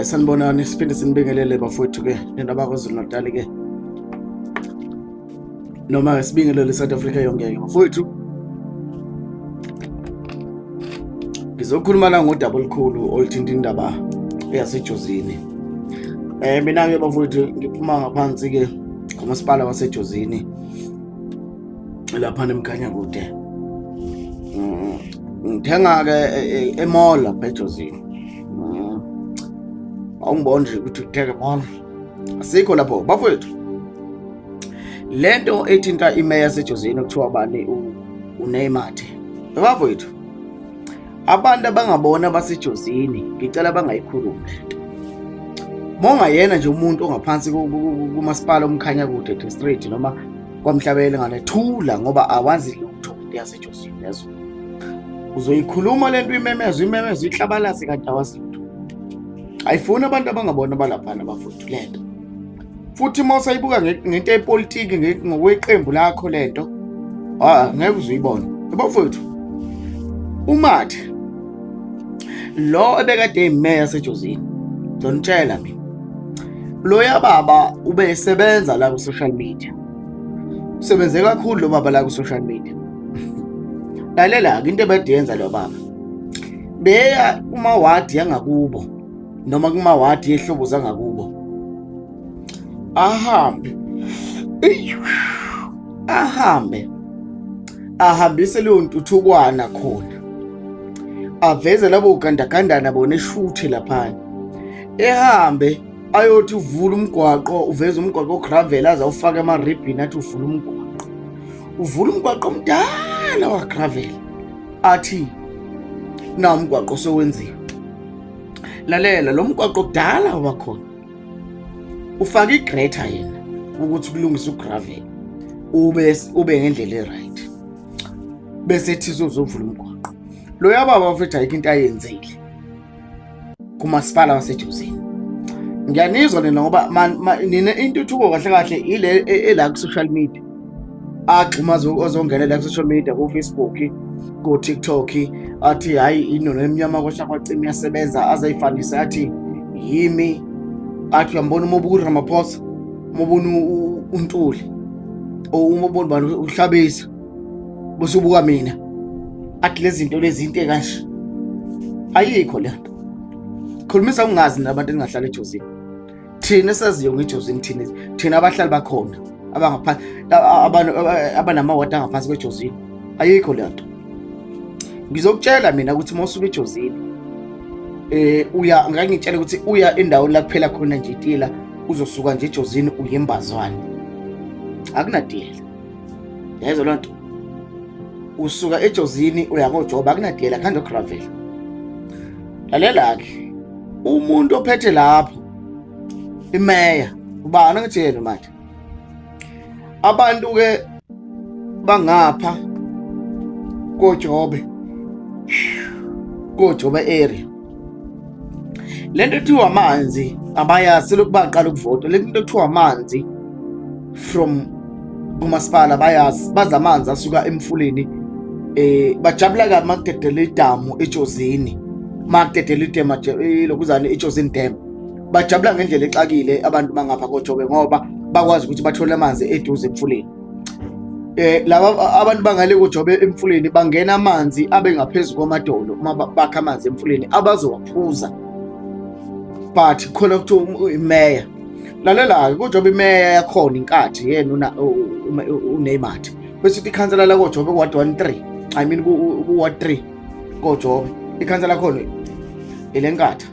Sanibonani, siphinde sinibingelele bafowethu ke nina bakwaZulu Natal ke noma ke sibingelele South Africa yonke ke bafowethu. Ngizokhuluma la ngodaba olukhulu oluthinta indaba yaseJozini. Mina ke bafowethu ngiphuma ngaphansi ke ngomasipala waseJozini lapha nemkhanya kude. Ngithenga ke e-mall lapha eJozini. Awungiboni nje ukuthi utheke mall. Asikho lapho bafowethu. Lento ethinta imeya yaseJozini kuthiwa bani uNeymathe. Bafowethu. Abantu abangabona baseJozini ngicela bangayikhulumi lento. Mongayena nje umuntu ongaphansi kumasipala omkhanya kude district noma kwamhlabele ngale thula ngoba awazi lutho into yaseJozini lezo. Uzoyikhuluma lento imemeze imemeze ihlabalazi kanti awazi lutho. Ayifuni abantu abangabona balaphana bafowethu lento. Futhi uma usayibuka ngento yepolitiki ngokweqembu lakho lento, ah ngeke uzuyibone. Bafowethu uMathe lo ebekade eyimeya yaseJozini, ngizonitshela mina. Loya baba ubesebenza la ku-social media. Usebenze kakhulu lo baba la ku-social media. Lalela-ke into ebede yenza lo baba. Beya kumawadi yangakubo noma kumawadi yehlobo zangakubo. Ahambe. Ahambe. Ahambise leyo ntuthukwana khona. Aveze labo gandagandana bona eshuthe laphana. Ehambe ayothi uvula umgwaqo, uveze umgwaqo ogravel aze awufake ama-ribbon athi uvula umgwaqo. Uvula umgwaqo omdala wagravel athi na umgwaqo sowenziwe. Lalela lo mgwaqo kudala wakhona. Ufaka igreta yena ukuthi kulungise ugravel ube ngendlela e-right. Bese ethi uzovula umgwaqo. Loya baba mfethu ayikho into ayenzile kumasipala waseJozini. Ngiyanizwa nina ngoba nina intuthuko kahle kahle ile ela ku-social media. Agxuma ozongena la ku-social media ku-Facebook, ku-TikTok athi hhayi inono emnyama kwasha kwacima iyasebenza azayifanise athi yimi athi uyambona uma ubuka uRamaphosa uma ubona uNtuli uma ubona bani uHlabisa bese ubuka mina athi lezi zinto lezi into ekanje ayikho le nto. Khulumisa ungazi nabantu engingahlala eJozini. Thina esaziyo ngeJozini thina thina abahlali bakhona abangaphansi abantu abanamawadi angaphansi kweJozini ayikho le nto. Ngizokutshela mina ukuthi uma usuka eJozini uya ngangitshela ukuthi uya endaweni la kuphela khona nje itila uzosuka nje eJozini uye eMbazwane. Akunadiyela. Yayizwa loo nto. Usuka eJozini uya koJoba akunadiyela khanda gravel. Lalela-ke umuntu ophethe lapho imeya ubani angithi yena manje abantu ke bangapha koJobe koJobe area lento ethiwa amanzi abayazi selokhu baqala ukuvota le nto ethiwa amanzi from kumasipala bayazi bazi amanzi asuka emfuleni bajabula kabi makudedela idamu eJozini makudedela idema lokuzana eJozini Dam bajabula ngendlela exakile abantu bangapha koJobe ngoba bakwazi ukuthi bathole amanzi eduze emfuleni. Laba abantu bangale koJobe emfuleni bangena amanzi abe ngaphezu kwamadolo uma bakha amanzi emfuleni abazowaphuza. But khona kuthiwa imeya. Lalela-ke kuJobe imeya yakhona inkathi yena uNeymathe. Bese uthi ikhansela lakoJobe ku-ward 13, I mean ku-ward 3 koJobe. Ikhansela khona elenkatha.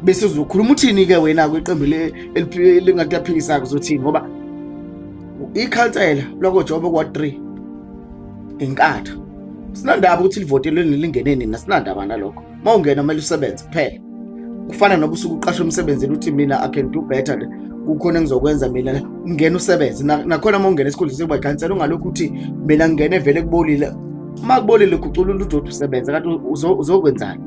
Bese uzokhuluma uthini ke wena kwiqembu elingathi liyaphikisa uzothini ngoba ikhansela lakoJobe ku-ward 3 inkatha. Sinandaba ukuthi livotelwe lingene nini, asinandaba nalokho. Uma ungena kumele usebenze kuphela. Kufana noba usuke uqashwe emsebenzini uthi mina I can do better kukhona engizokwenza mina ungena usebenze nakhona uma ungena esikhundleni sekuba ikhansela ungalokhu uthi mina ngingene vele kubolile. Uma kubolile khuculula udoti usebenze kanti uzokwenzani?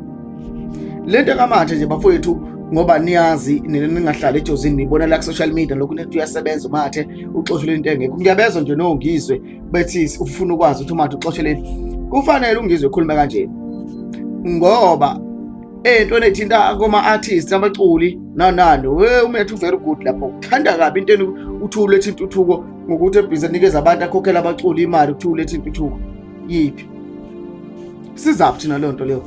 Lento kaMathe nje bafowethu ngoba niyazi nina ningahlali eJozini nibona la ku-social media lokhu nethi uyasebenza uMathe uxoshelwe into engekho. Ngiyabezwa nje nongizwe bethi ufuna ukwazi ukuthi uMathe uxosheleni. Kufanele ungizwe ekhuluma kanjena ngoba Ey'ntweni ey'thinta koma-artist, abaculi nanani, we umethu very good lapho. Uthanda kabi into uthi uletha intuthuko ngokuthi ebhizi enikeza abantu, akhokhela abaculi imali, kuthiwa uletha intuthuko. Yiphi? Sizaphi thina leyo nto leyo?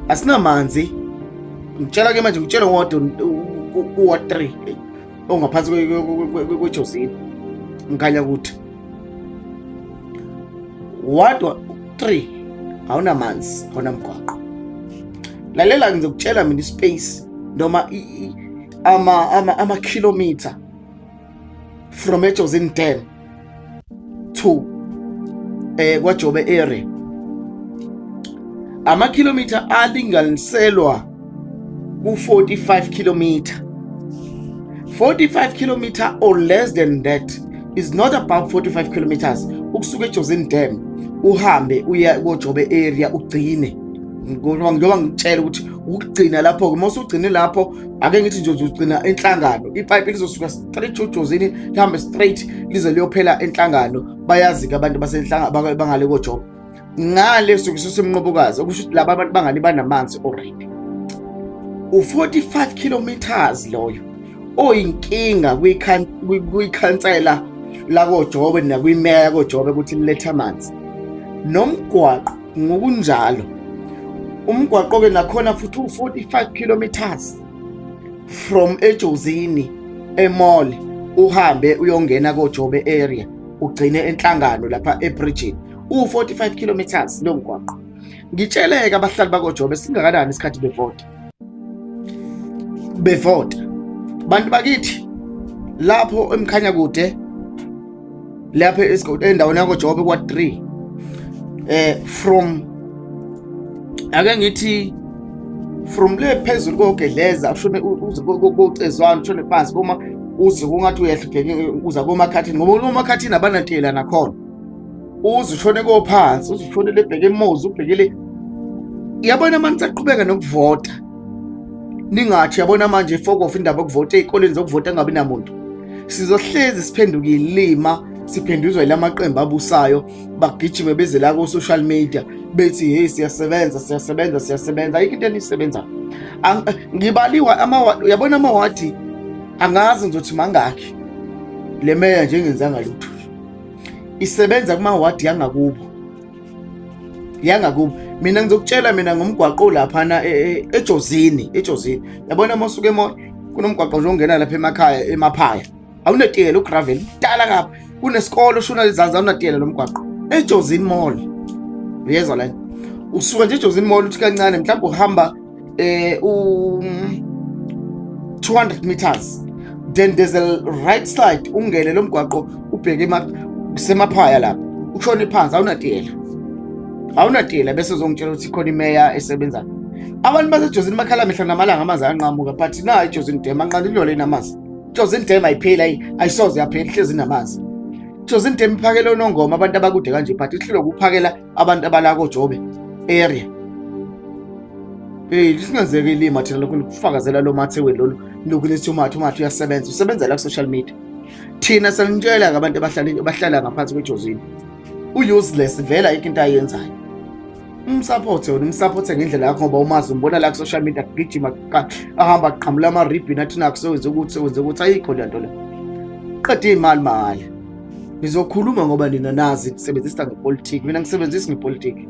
Asinamanzi. Ngitshela ke manje, ngitshela ngodwa kuwa 3 ongaphansi kweJozini ngikhanya ukuthi ward 3 awunamanzi, awunamgwaqo. Lalela, ngizokutshela mina ispace noma ama kilometer from eJozini Dam to kwaJobe area, amakhilomitha alinganiselwa ku-45 kilometer, 45 kilometer or less than that, is not about 45 kilometers ukusuka eJozini Dam uhambe uya koJobe area ugcine. Ngoba ngikutshela ukuthi ukugcina lapho-ke, uma usugcine lapho, ake ngithi nje uzogcina enhlangano, ipipe lizosuka straight eJozini lihambe straight lize liyophela enhlangano. Bayazi-ke abantu basenhlangano bangale koJobe, ngale suke sesemnqobokazi, okusho ukuthi laba abantu bangale banamanzi already. U-45 kilometers loyo oyinkinga kwikhansela lakoJobe nakwimeya yakoJobe ukuthi lilethe amanzi nomgwaqo ngokunjalo. Umgwaqo-ke nakhona futhi u-45 kilometers from eJozini emall uhambe uyongena koJobe area ugcine enhlangano lapha ebridgini, u-45 kilometers lo mgwaqo. Ngitsheleke, abahlali bakoJobe singakanani isikhathi bevota bevota? Bantu bakithi lapho emkhanya kude lapho endaweni yakoJobe kwa 3, from ake ngithi from le phezulu kogedleza ushone uze kocezwana, ushone phansi koma, uze kungathi uyehla uza komakhathini, ngoba umakhathini abanantela nakhona, uze ushone kophansi, uze ushone lebheke emuzi ubhekele. Yabona manje saqhubeka nokuvota, ningathi yabona manje fokof indaba yokuvota ey'koleni zokuvota engabi namuntu. Sizohlezi siphenduke ilima, siphenduzwa yilamaqembu abusayo, bagijime beze la ku-social media bethi, "Hey, siyasebenza, siyasebenza, siyasebenza." Ayikho into eniyisebenzayo. Ngibaliwa uyabona amawadi, angazi ngizothi mangakhi. Le meya nje engenzanga lutho, isebenza kumawadi yangakubo yangakubo. Mina ngizokutshela mina ngomgwaqo laphana eJozini, yabona uma usuka emall, kunomgwaqo nje ongena lapha emakhaya emaphaya, awunetiyela, ugravel kudala kabi, kunesikole ushona lezansi, awunatiyela lo mgwaqo eJozini Mall. Uyezwa la, usuka nje eJozini Mall uthi kancane, mhlawumbe uhamba u 200 meters, then there's a right side, ungene lo mgwaqo ubheke kusemaphaya lapha, ushone phansi, awunatiyela, awunatiyela. Bese uzongitshela ukuthi khona imeya esebenzayo. Abantu baseJozini bakhala mihla namalanga, amanzi ayanqamuka, but na iJozini Dam anqalilole inamanzi. Jozini Dam ayipheli, ayisoze yaphela, ihlezi inamanzi. Jozini Dam iphakela oNongoma, abantu abakude kanje, but ihlulwe ukuphakela abantu abala koJobe area. Hey, singenzeka ilima thina lokhu nikufakazela lo mathe wenu lolu, lokhu nithi umathe, umathe uyasebenza, usebenza la ku-social media. Thina sanitshela ngabantu abahlala ngaphansi kweJozini, u-useless vele, ayikho into ayenzayo. Umsupporte wena, umsupporte ngendlela yakho, ngoba umazi umbona la ku-social media kugijima, ahamba aqhamula ama-ribbon, athi nakho sewenze ukuthi, sewenze ukuthi. Ayikho le nto le, qeda iy'mali mahhala. Nizokhuluma ngoba nina nazi nisebenzisa ngepolitiki, mina ngisebenzisi ngepolitiki.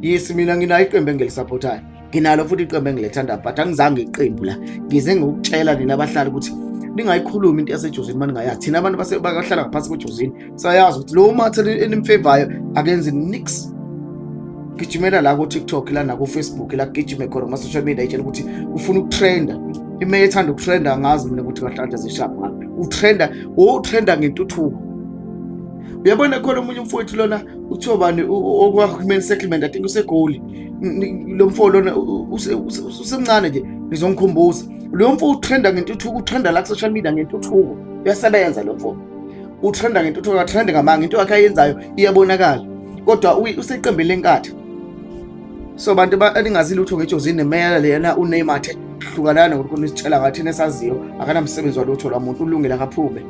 Yes, mina nginayo iqembu engilisupportayo, nginalo futhi iqembu engilithandayo, but angizange iqembu la ngize ngokutshela nina abahlali ukuthi ningayikhulumi into yaseJozini uma ningayazi. Thina abantu bahlala ngaphansi kweJozini sayazi ukuthi lo mathe enimfevayo akenzi nix. Gijimela la ku-TikTok la naku-Facebook la, kugijime khona kuma-social media, itshela ukuthi ufuna ukutrenda. Imeya ethanda ukutrenda, angazi mina ukuthi kahle kahle zishaphi ngaphi. Utrenda, utrenda ngentuthuko. Uyabona khona omunye umfowethu lona uthiwa bani okwa-human settlement, I think useGoli lo mfo lona, usemncane nje, ngizongikhumbuza lo mfo. Utrenda ngentuthuko, utrenda la ku-social media ngentuthuko. Uyasebenza lo mfo, utrenda ngentuthuko, akatrende ngamanga, into yakhe ayenzayo iyabonakala, kodwa useqembini leNkatha. So bantu eningazi lutho ngeJozini nemeya leyana uNeymathe, hlukanani ngokuthi nisitshela ngathina esaziyo, akanamsebenzi walutho lwamuntu, ulungile akaphume.